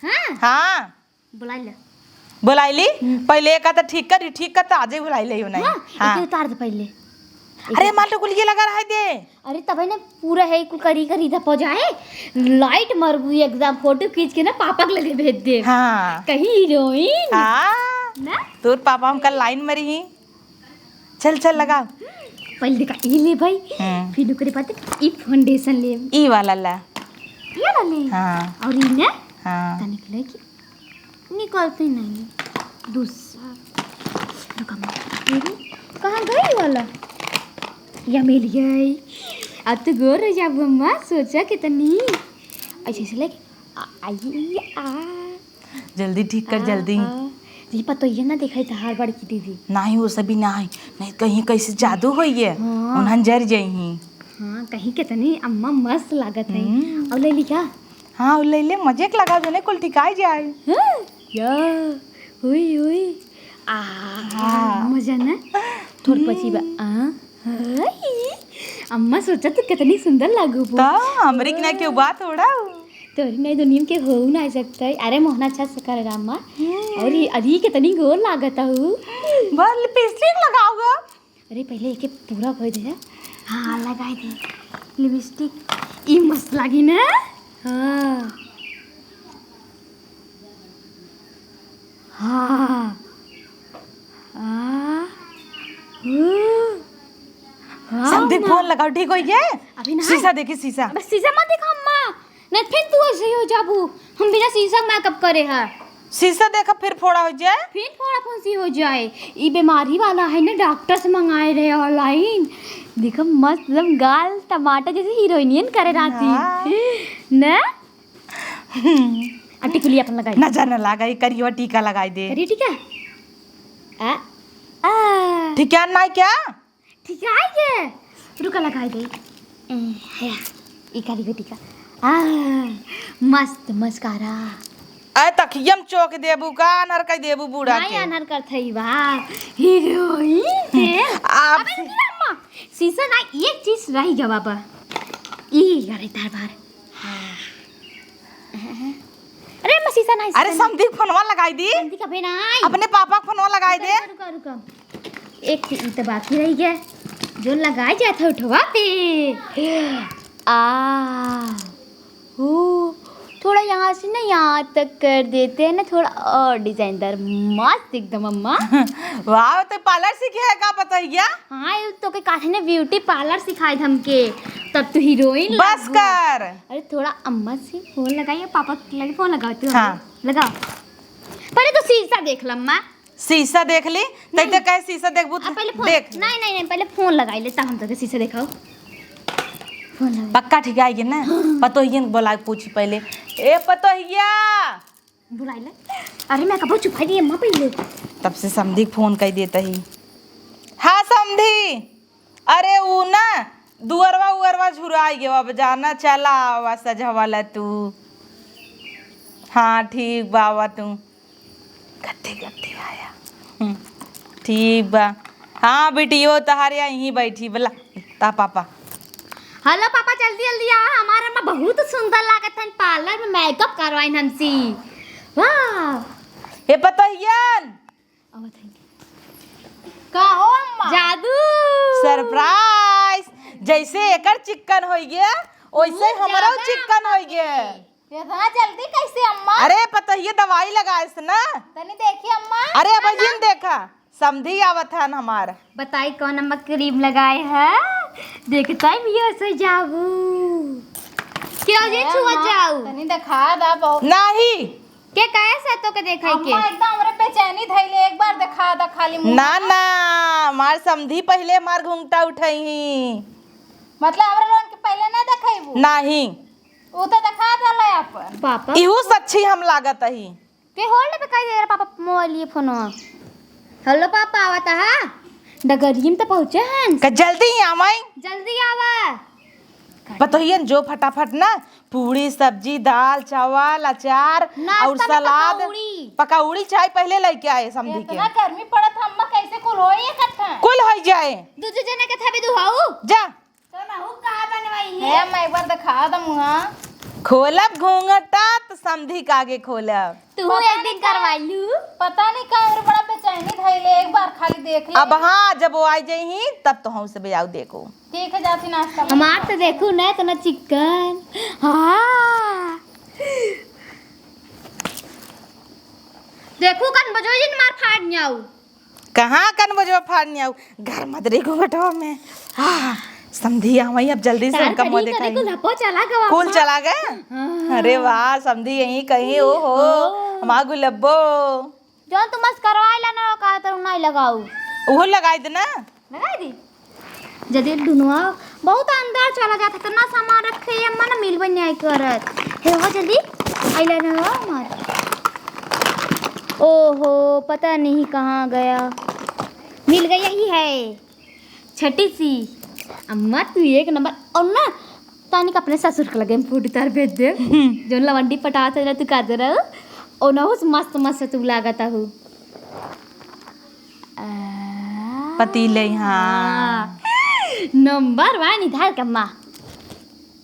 हाँ? हाँ। बुलाई ले। बुलाई ली? हम्म। पहले एका तो ठीक करी, ठीक कर तो आजे बुलाई ले नहीं। हाँ, हाँ। एके उतार दे पहले। अरे, एके माल तो गुलिये लगा रहा है दे। अरे, तबे ना पूरा है, कुल करी, करी धपो जाए। Light मरबू एकदम, फोटो खींच के ना पापा के लगे भेज दे। हाँ। कहीं हीरोइन। हाँ। ना? तोर पापा हमका line मरी ही। चल, चल, लगा। पहले देखा, ई ले भाई। हम्म। फिर ओकरे बाद ई foundation ले। ई वाला ला। ये वाला ले? हाँ। और ई ना? हाँ। तनिक ले के निकलते नहीं। दूसरा। रुका, मैं, ये भी कहाँ गई वाला? या मिल गई। अब तो गोर हो जाबू अम्मा, सोचा कितनी। ऐसे, ऐसे लेके, आ, आई, आ। जल्दी ठीक कर, आ, जल्दी। आ। ये पतोहिया ना दिखाई तहार बड़की दीदी। नहीं, वो सभी ना आई। नहीं, कहीं कैसे जादू होई है। हाँ। उन्हन जर जइहीं। हाँ, कहीं कितनी अम्मा मस्त लागत है। हम्म। और ले ली क्या? हाँ, उ ले ले, मजे के लगाओ, जने कुल ठिकाई जाए। हाँ, या, हुई, हुई। आ, हाँ। मजा ना? थोड़ हम्म। पची बा। आ, हाय। अम्मा सोचा तू कितनी सुंदर लागू बो। तो हमरे के ना क्यों बात उड़ाऊ? तोरी नहीं दुनिया के हो ना सकता है। अरे मोहना अच्छा से करे रामा। हम्म। और ये, अरे कितनी गोर लागत हूँ। बस लिपस्टिक लगाओगा? अरे, पहले एके पूरा भर दे। हाँ, लगाई दे। लिपस्टिक ई मस्त लागी ना? हाँ। हाँ। आ। ऊ। हाँ, समधी ना। फोन लगाओ, ठीक होइ गया? अभी ना। शीशा देखी, शीशा। अबे शीशा मत देखा अम्मा, नहीं फिर तू ऐसे ही हो जाबू। हम बिना शीशा मेकअप करे है। शीशा देखा फिर फोड़ा हो जाए। फिर फोड़ा फुंसी हो जाए। ई बीमारी वाला है ना, डॉक्टर से मंगाए रहे ऑनलाइन। देखा मस्त एकदम गाल टमाटर जैसे हीरोइनियन करे रहती। हाँ। ना? आ टिकुली अपन लगाई। नजर न लागे, करियो टीका लगाई दे। करियो टीका? आ, आ। ठीक है, ना क्या? ठीक है, ये। रुका, लगाई दे। ए, है, ई करियो टीका। आ, मस्त मस्कारा। अरे तकियम चोक देबू का, अनर कई देबू बूढ़ा नहीं, के? अनर कर थई बा। हीरोइन है। आप अबे रुकी ना अम्मा, शीशा ना, एक चीज रह गवा बा। ई अरे दरबार। हाँ। अरे, मैं शीशा नहीं, अरे, शीशा नहीं। समधी के फोनवा लगाई दी। समधी का बे नहीं। अपने पापा के फोनवा लगाई दे। रुका, रुका, रुका। एक चीज तो बाकी रह गया, जो लगाई जात है उठवा पे। आ, ओ, थोड़ा यहाँ से ना यहाँ तक कर देते हैं ना, थोड़ा और डिजाइनदार, मस्त एकदम अम्मा। वाह, तो पार्लर सीखे है का, पता है क्या? हाँ, ये तो के काहे ने ब्यूटी पार्लर सिखाए हमके, तब तू हीरोइन बस लागू। कर। अरे थोड़ा अम्मा से फोन लगाइए, पापा के लगे फोन लगाओ तू हाँ। हमरे। लगाओ। पहले तो शीशा देख ल अम्मा। शीशा देख ली, तै नहीं। तो कहे शीशा देखबू आ, पहले फोन, देख। नहीं, नहीं, नहीं, पहले फोन लगाई ले, तब हम तो के शीशा देखाओ। फोन लगाई। पक्का ठीक आएगी ना? पतोहियन बोला पूछी पहले। ए पतोहिया। बुलाई ले। अरे मैं कबो छुपाई दिए अम्मा पहले। तब से समधी के फोन कई देता ही। हाँ समधी, अरे ऊ ना दुअरवा उअरवा झुराई गयो, अब जाना चला आवा सजवला तू। हाँ ठीक बा, आवा तू। गद्दी गद्दी आया। हम्म, ठीक बा। हाँ बिटियो तहारे यहीं बैठी बला। ता पापा। हेलो पापा, जल्दी जल्दी आवा, हमार अम्मा बहुत सुंदर लागत है, पार्लर में मेकअप करवाइन हमसी। वाह। हे पतोहियन। आवत है। का हो अम्मा? जादू। सरप्राइज। जैसे एकर चिक्कन होइ गया, वैसे हमरो चिक्कन होइ गया। इतना जल्दी कैसे अम्मा? अरे पतोहिया दवाई लगाएस ना। तनी देखी अम्मा। अरे अब ना, ना। जिन देखा। समधी आवत हन हमार। बताई कौन अम्मा क्रीम लगाए है? देखता ही भी ऐसे जाबू। क्यों जे ए छुआ अम्मा, जाऊ? तनी देखा दा बहु। नहीं। के कहे से तो के देखाई के? अम्मा एकदम हमरे बेचैनी धइले, एक बार देखा दा खाली मुंह। ना, ना, हमार समधी पहिले हमार घुंघटा उठाई ही। मतलब हमरे लोगन के पहिले ना देखइबू? नहीं। उ तो देखा देले अपन। पापा। इहू सच्ची हम लागत ही। के होल्ड पे कई दे रहा पापा मोबाइल ये फोनवा। हेलो पापा, आवत हा? डगरियम तो पहुँचे हन। का जल्दी ही आवाई? जल्दी आवा। पतोहियन जो फटाफट ना पूड़ी, सब्जी, दाल, चावल, अचार नाश्ता और में सलाद, पकौड़ी। पकौड़ी चाय पहिले लेके आए समधी के। इतना गर्मी पड़त है, अम्मा कैसे कुल होई इकट्ठा? कुल होई जाए। दू दू जने के थावे दुहाऊ। जा। तो नहु का बनवाई है? हे, मैं एक बार दिखा दम हुआ। खोलब घूंघटा त समधी के आगे खोलब। तू पता एक नहीं दिन का, करवाई लू। पता नहीं का, हमरे बड़ा बेचैनी धइले, एक बार खाली देख ले। अब हाँ, जब वो आ जाई ही, तब तो हम सब जाऊ देखो। ठीक है, जाती नाश्ता बना। हमार तो देखू ना, इतना चिकन। हाँ। देखू कन बजोई जिन मार फाड़ न्याऊ। कहाँ कन बजवा फाड़ न्याऊ? घर मत रे घूंघटवा में। हाँ, समधी आवई, अब जल्दी से तार उनका मुँह करी, करी दिखाई। गुलब्बो चला गवा कुल अपना। चला गए? हाँ। अरे वाह, समधी यहीं कहीं, ओ हो, ओ। हमार गुलब्बो। जौन तू मस्त करवाए ला ना, का तो नहीं लगाऊ। उहो लगाई दे ना। लगाई दी। जदि दुनवा बहुत अंदर चला जात, इतना सामान रखे ये मन मिलबे नहीं करत। हे हो जल्दी, आइला ना हो हमार। ओहो, पता नहीं कहाँ गया। मिल गया ही है। छठी सी। अम्मा तू एक नंबर। और ना, तानिक अपने ससुर के लगे हम फोटो तार भेज दे। हम्म। जौन लवंडी पटावत रहे, तू का दे रहो। और ना उस मस्त मस्त तू लागत हूँ। आ। पतीले, हाँ। नंबर वन इधर कम्मा।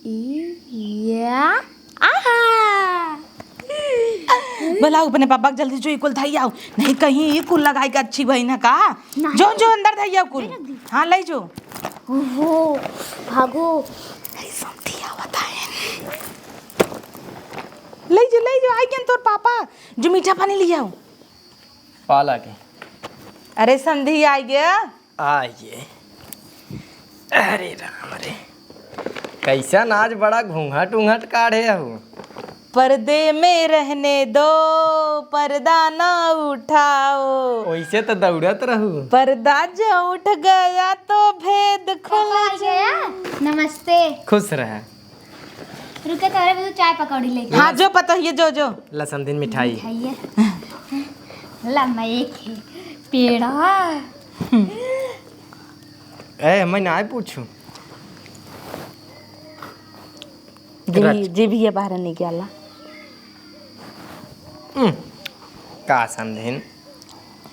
ई, या, आहा। बोला अपने पापा के जल्दी जो ई कुल धई आओ, नहीं कहीं ई कुल लगाई के अच्छी बहिन है का? नहीं। जो, जो अंदर धई आओ कुल। नहीं रख दी। हाँ, ले जो। ओहो, भागो। अरे, समधी आवत है। ले जो, ले जो, आइ गए तोर पापा। जो मीठा पानी ले आओ। पाला के। अरे, समधी आइ गया। आइए। अरे राम रे, कैसन आज बड़ा घूंघट उंघट काढ़े हऊ। पर्दे में रहने दो, पर्दा ना उठाओ। वैसे तो दौड़त रहू। पर्दा जो उठ गया तो भेद खुल पापा आ गया। नमस्ते। खुश रह। रुके तो, अरे, वो चाय पकौड़ी लेके। हाँ, जो पता है, जो, जो। ला समधिन मिठाई। खाइए। ला, मैं एक ही पेड़ा। ए, मैं ना पूछू। जी, रच। जी भी ये बाहर निकाला। हम्म, का समधिन,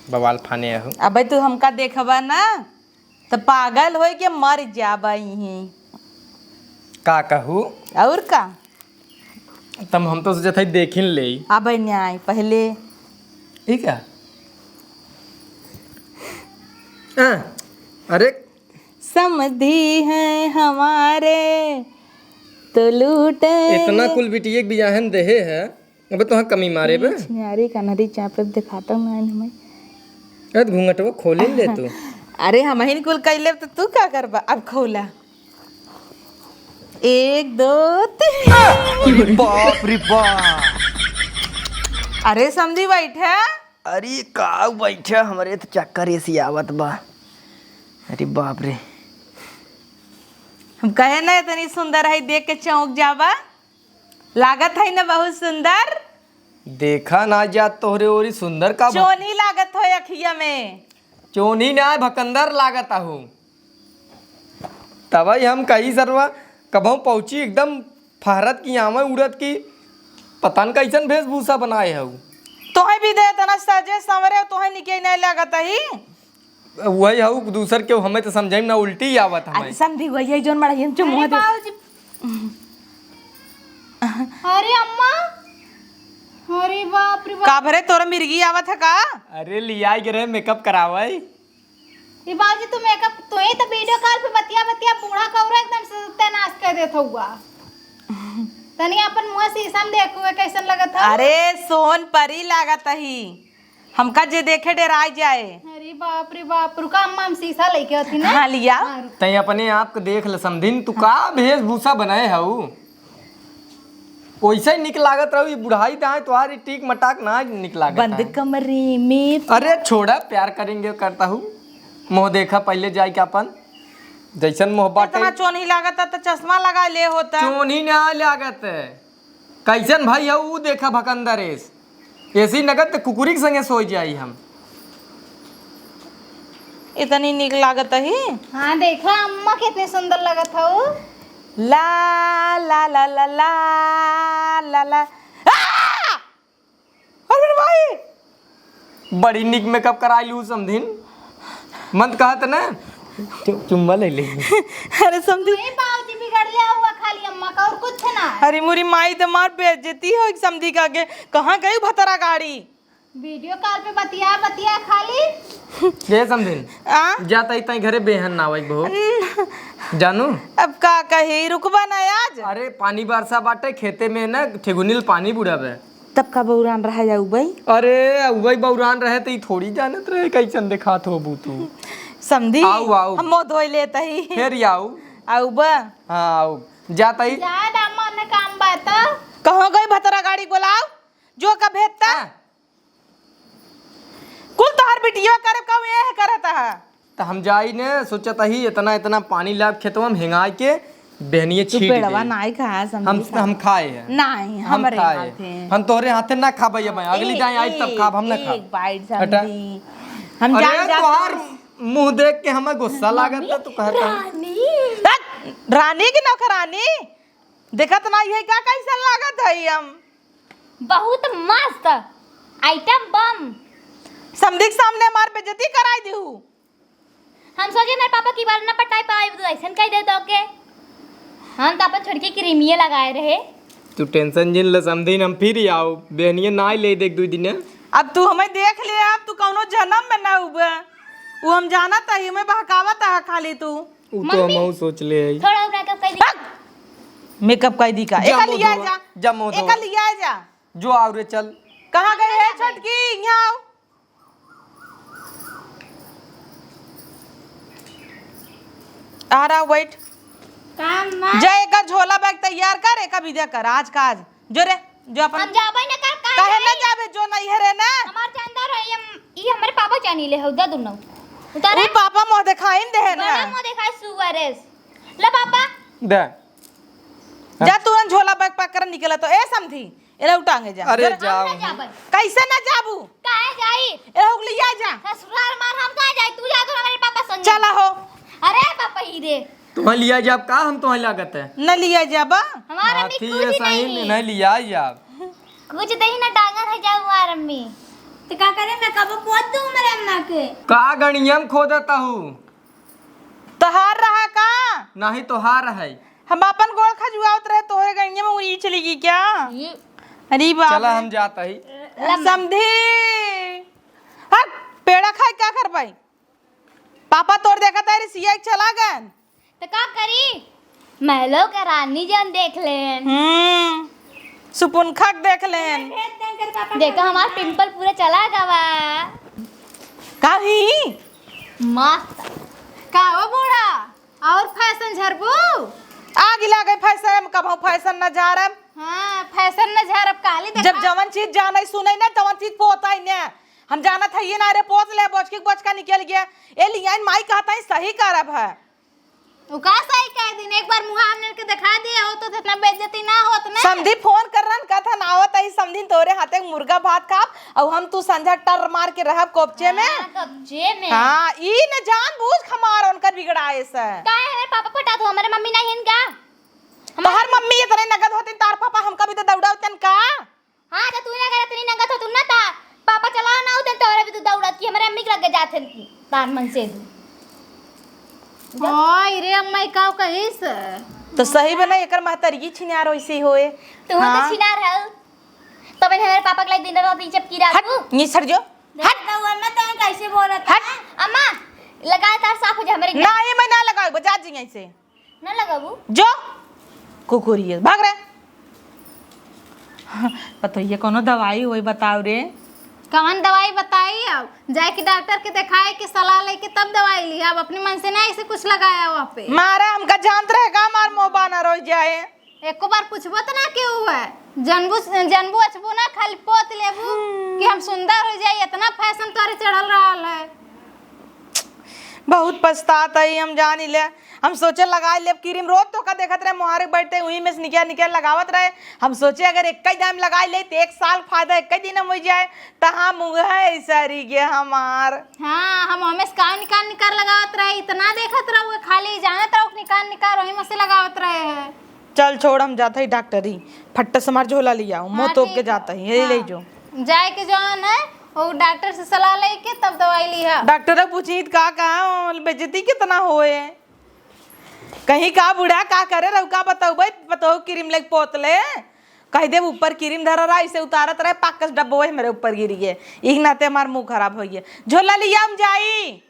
बवाल फाने हो। अबे तू हमका देखबा ना, त पागल होई के मर जाबा इहीं। का कहू? और का? तब हम तो सोचत हई देखिन लेई। अबे न्याय पहले। ठीक है। आ, अरे। समधी हैं हमारे तो लूटे। इतना कुल बिटिये के बियाहन देहे है। अबे तोहाँ कमी मारे बे। न्यारी कनहरी चापे देखाता हूँ मैं हमें। ए, घूंघटवा खोले ले तू। अरे, हमहिन कुल कइले त तू का करबा? अब खोला। एक, दो, तीन। अरे बाप रे बाप। अरे समधी बैठा। अरे का बैठा, हमरे त चक्कर एसी आवत बा। अरे बाप रे। हम कहे ना इतनी सुंदर है, देख के चौंक जाबा। लागत है ना बहुत सुंदर। देखा ना जात तोहरे ओरी सुंदर का भक- चोनी लागत हो अखिया में। चोनी ना, भकंदर लागत आहू। तबही हम कही सरवा, कबहूँ पहुँची एकदम फहरत की आवे उड़त की, पता न कैसन भेषभूषा बनाए हऊ। तोहे भी दे इतना सजे संवरे, तोहे निके नहीं लागत ही। वही हऊ, दूसर केहू हमें तो समझाई ना, उल्टी आवत हमें। अरे समधी, वही है जोन मड़ाई हम चुम्मा अरे दे। बाबूजी। अरे अम्मा, अरे बाप रे बाप। का भरे तोरा मिर्गी आवत है का? अरे लियाई के रहे मेकअप करावे। ए बाबूजी, तू मेकअप, तू ही तो वीडियो कॉल पे बतिया बतिया बूढ़ा कौरा एकदम से सत्यानाश कर देत हुआ। तनी अपन मुँह शीशा में देखो, कैसन लगत है? अरे सोन परी लागत ही। हमका जे देखे डेराय जाए। अरे बाप रे बाप, रुका अम्मा, हम शीशा लेके आती ना। हाँ, लिया। हाँ, रुक। तैं अपने आप को देख ले समधिन, तू का वेशभूषा बनाए हऊ? ओइसे ही निक लागत रहू, ई बुढ़ाई दाएं तोहार ई टीक मटाक ना निक लागत बंद है। कमरे में। अरे छोड़ा, प्यार करेंगे करता हूँ। मुँह देखा पहले जाए के अपन, जैसन मुँह बाटे। इतना चोन्ही लागत है तो चश्मा लगा ले होता। चोन्ही ना लागत है। कैसन भाई है ऊ देखा भकंदर एस। एसी नगद त कुकुरी के संगे सोई जाई हम। इतनी नीक लागत ही। हाँ, देखा अम्मा कितनी सुंदर लगत हऊ। ला, ला, ला, ला, ला, ला, ला। आ! अरे भाई! बड़ी नीक मेकअप कराई लू समधिन। मन त कहत ना, चु-, चुम्मा ले ले। अरे समधी। वही बाबूजी बिगड़ ले हुआ खाली अम्मा का और कुछ ना। अरे मोरी माई त मार बेइज्जती हो समधी का के। कहाँ गई भतरा गाड़ी? वीडियो कॉल पे बतिया, बतिया खाली। ये समधिन। आ? जा तई तई घरे बेहन ना आवई बहू। जानू? अब का कही, रुकबा ना आज? अरे पानी बरसा बाटे खेते में ना, ठेगुनिल पानी बुढ़ावे। तब का बौरान रहे जाऊ बई? अरे, उबई बौरान रहे त ई थोड़ी जानत रहे कैसन देखात होबू तू। समधी, आऊ, आऊ। हम मुँह धोई लेत ही। फेर आऊ। आऊ बा? हाँ, आऊ। जात ही। जा दामा, ने काम बा त। कहाँ गई भतरा गाड़ी बोलाओ? जो का भेजता? हाँ। कुल तोहर बिटिया करे का ये करत है। त हम जाई ने, सोचत ही इतना, इतना पानी लाग खेतवा में हेंगाई के, बहनिये तू छीट पेड़वा दे। नाई खा, समधी हम, खा। हम खाए हैं। नाई, हम हमरे खाए। हाथे। हम तोहरे हाथे ना खाबे अब, अगली ए, दाएं आई तब ए, खाब, हम ना खाब। एक बाइट हटा। समधी। हम अरे, जान जात तोहार हूँ। मुँह देख के हमें गुस्सा लागत है, तू कहता है। रानी। हट, रानी की नौकरानी? देखत ना है का कैसन लागत है हम? बहुत मस्त आइटम बम। समधी के सामने हमार बेइज्जती कराई दिहू। हम सोचे मेरे पापा की बार ना पटाई पाए, तो ऐसन कह दे तो के। हम तो अपन छोटकी क्रीमिये लगाए रहे। तू टेंशन जिन ले समधिन, हम फिर आऊ। बहनिये ना ले देख दू दिन। अब तू हमें देख ले, अब तू कौनो जन्म में ना उबे। वो हम जानत है, हमें बहकावत है खाली तू। उ तो मम्मी, हमहू सोच ले हई। थोड़ा मेकअप कर दी। हट! मेकअप कर दी का? जा एका मुंह लिया धोवा, जा। जा मुंह एका धोवा। लिया जा। जो आओ रे, चल। कहाँ गई है छोटकी? यहाँ आओ। आ रहा, बैठ। का माँ? जा, एकर झोला बैग तैयार कर, एका विदा कर, आज का आज। जो रे, जो अपन हम जाबै ना का, का काहे ना जाई? जाबे, जो नहीं है रे ना। हमार चंदा रहे, ये, ये हमरे पापा जानी ले हौ, दे दुनो। उतारे? उ पापा मुँह देखाइन दे है ना। बड़ा मुँह देखाए सुअर है। ले पापा। दे। जा तू न झोला बैग पैक कर निकला तो, ए समधी, एला उटांगे जा। अरे जरा जाओ। हम ना जाबै। कैसे ना जाबू? काहे जाई? एला हुक लिया जा। ससुराल मार हम काहे जाई? तू जा तो हमरे पापा संगे। चला हो। अरे पापा ही रे। तुम्हें लिया जाब का? हम तुम्हें लागत है। न लिया जाबा? हमारा में हाथी कुछ है, नहीं। सही में नहीं लिया जाब। कुछ नहीं ना डांगर है जाऊ हमार अम्मी। तो का करे, मैं कबो पोत दूं मेरे अम्मा के? का गणियम खोदता हूँ? तोहार रहा का? नहीं तोहार है। हम अपन गोड़ खजुआवत रहे, तोहरे गणिया में उड़ी चली गई क्या? ये अरे बाप चला रे। हम जाता ही। समधी। हट, पेड़ा खाए क्या कर पाई? पापा तोर देखा तारी सिया के चला गए। तो का करी? महलों के रानी जन देख लेन। हम्म, सुपुनखा के देख लेन। देखो हमार पिंपल पूरा चला गवा। का ही? मस्त। का हो बूढ़ा, और फैशन झरबू? आग लगे फैशन, हम कबहू फैशन न झारब। हाँ, फैशन न झारब, काली देखा। जब जवन चीज जाने सुने न, तवन चीज पोता ही न। हम जानत है ये ना रे, पोत ले, बोचकी के बोचका निकल गया। ए लियाइन माई कहता है, सही करब है। उ का सही कह दिन, एक बार मुँह हमने के दिखा दिए हो तो इतना बेइज्जती ना होत ना। समधी फोन कर रन, कहत हन, "आवत ही समधी, तोरे हाथे के मुर्गा भात खाब, अउ हम तू संझा टर मार के रहब कोपचे में।" हाँ, कोपचे में। हाँ, ई न जान बूझ हमार उनकर बिगड़ाए से। काहे हमारे पापा पटा दो, हमारे मम्मी नहीं है इनका? तोहर मम्मी इतने नगद होती, तार पापा हमका भी तो दौड़ा होतन का? हाँ, तो तू ना करे, तू नहीं नंगत हो, तू ना था। पापा चला ना होते, तोरे भी तू दौड़त की हमारे अम्मी के लगे जाते तार मन से तू। ओए रे अम्मा, ई का कहिस? तो सही बना, एकर महतारी छिनार वैसे ही होए। तू हाँ। तो छिनार है। तो मैंने हमारे पापा के लिए दिन रात नीचे की रात हट, को। ये सर जो। देख हट। तो अम्मा, तैं कैसे बोलत हट। है? अम्मा, लगा तार साफ हो जा हमारे। ना, ये मैं ना लगाऊँ, बजा जी ऐसे। ना लगाबू? जो कुकुरिये, भाग रे। पतोहिया, कौनो दवाई होई बताओ रे। कवन दवाई बताई? अब जाए के डॉक्टर के देखाए के सलाह लेके तब दवाई लिया। अब अपने मन से ना ऐसे कुछ लगाया हो आप पे। मारे हमका जानत रहे का, हमार मुँह बाना रह जाए। एको बार पूछबो त ना केहू है। जनबू, जनबू अचबू ना, खाली पोत लेबू कि हम सुंदर हो जाई, इतना फैशन तोरे चढ़ल रहल है। बहुत पछतात हई हम, जानी ले। हम सोचे लगाई लेब क्रीम, रोज तोका देखत रहे मोहारे बैठते, उही में से निकिया निकिया लगावत रहे। हम सोचे अगर एक ही दाम लगाई ले तो एक साल फायदा एक ही दिन में हो जाए। त हम उहे सरी गे हमार। हाँ, हम हमें से काम निकाल निकाल लगावत रहे, इतना देखत रहो खाली, जानत रहो निकाल निकाल वही में से लगावत रहे है। चल छोड़, हम जात हई डॉक्टरी, फट्ट से हमार झोला लियाओ, मुँह हाँ, तोप के ठीक जात है। हई, ये ले हाँ। जो। जाए के जौन है, वो डॉक्टर से सलाह लेके तब दवाई लिहा। डॉक्टर पूछी का कहा, बेइज्जती कितना होए? कहीं का बूढ़ा का करे रहू, का बतौबे, बतौ क्रीम लेके पोत ले, कह देब ऊपर क्रीम धरा रहा, इसे उतारत रहे, पाकस डब्बो वही मेरे ऊपर गिर गए, इही नाते हमार मुँह खराब हो गया। झोला लिया हम जाई।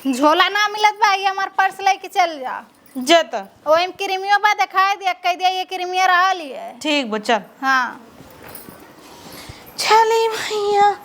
झोला ना मिलत बा, ये हमार पर्स लेके चल जा। जे त। ओहिम क्रीमियो बा, देखाई दिया, कह दिया ये क्रीमिया रहा लिए। ठीक बा, चल। हाँ। चली भैया।